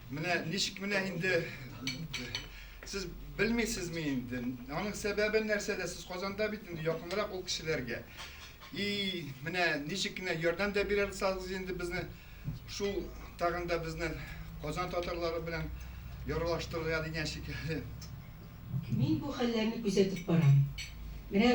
Менә ничек менә инде сез белмисезме инде? Аның сәбәбе нәрсәдә? Сез Казанда бит инде якынрак ул кешеләргә. И менә ничек кенә ярдәм дә бирә алсагыз инде безне шул тагын да безне Казан татарлары белән яралаштырырга дигән шикелле. Мин бу хәлләрне күзәтеп барам. Менә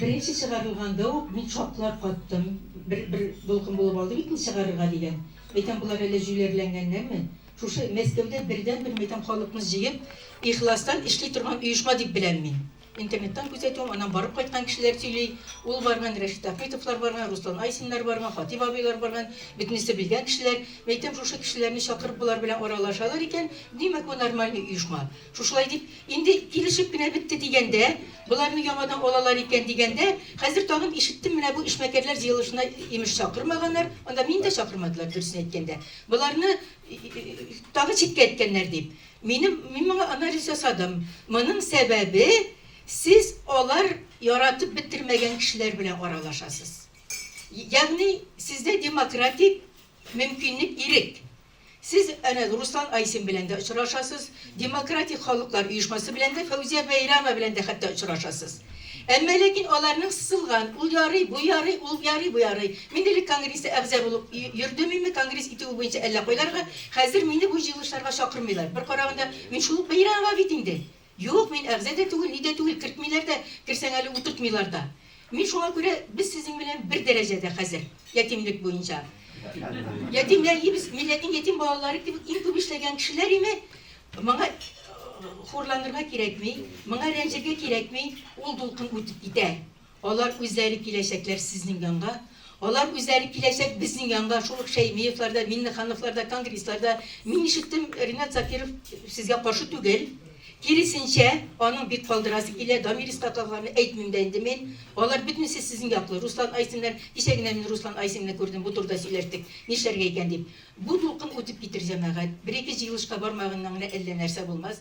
беренче чыгарылганда ук мин шаклар каттым. Бер, бер дулкын булып алды бит инде чыгарырга дигән. Мәйтәм, болар әллә җүләрләнгәннәрме? Шушы Мәскәүдә бердәнбер, мәйтәм, халыкны җыеп, ихластан эшли торган оешма дип беләм мин. Интернеттан күзәтүем, аннан барып кайткан кешеләр сөйли. Ул барган, Рәшит Әхмәтовлар барган, Руслан Айсиннар барган, Хатип абыйлар барган, бөтенесе белгән кешеләр. Мәйтәм, шушы кешеләрне чакырып болар белән аралашалар икән, димәк, бу нормальный оешма. Шушылай дип, инде килешеп кенә бетте дигәндә, боларны яңадан алалар икән дигәндә, хәзер тагын ишеттем, менә бу эшмәкәрләр җыелышына, имеш, чакырмаганнар, анда мине дә чакырмадылар, дөресен әйткәндә. Боларны тагы читкә эткәннәр дип. Минем, мин моңа анализ ясадым. Моның сәбәбе, сез алар яратып бетермәгән кешеләр белән аралашасыз. Ягъни, сездә демократик мөмкинлек, ирек. Сез әнә Руслан Айсин белән дә очрашасыз, Демократик халыклар оешмасы белән дә, Фәүзия Бәйрәмова белән дә хәтта очрашасыз. Әмма ләкин аларның сызылган, ул ярый, бу ярый, ул ярый, бу ярый. Мин элек конгресста әгъза булып йөрдем име, конгресс итүе буенча әллә кайларга, хәзер мине бу җыелышларга чакырмыйлар. Бер караганда, мин шул ук Бәйрәмова бит инде. Юк, мин әгъза да түгел, ни дә түгел, кертмиләр дә, керсәң әле утыртмыйлар да. Мин шуңа күрә без сезнең белән бер дәрәҗәдә хәзер, ятимлек буенча. Ятимләр, без милләтнең ятим балалары кебек иң күп эшләгән кешеләр име, моңа хурланырга кирәкми, моңа рәнҗергә кирәкми, ул дулкын үтеп китә. Алар үзләре киләчәкләр сезнең янга, алар үзләре киләчәк безнең янга, шул ук Шәймиевлар да, Миннехановлар да, конгресслар да. Мин ишеттем, Ринат Закиров сезгә каршы түгел. Киресенчә, аның бик калдырасы килә, Дамир Исхаковларны әйтмим дә инде мин. Алар бөтенесе сезнең яклы. Руслан Айсиннар, кичә генә мин Руслан Айсинны күрдем, бу турыда сөйләштек, нишләргә икән дип. Бу дулкын үтеп китер, җәмәгать. Бер-ике җыелышка бармаганнан гына әллә нәрсә булмас.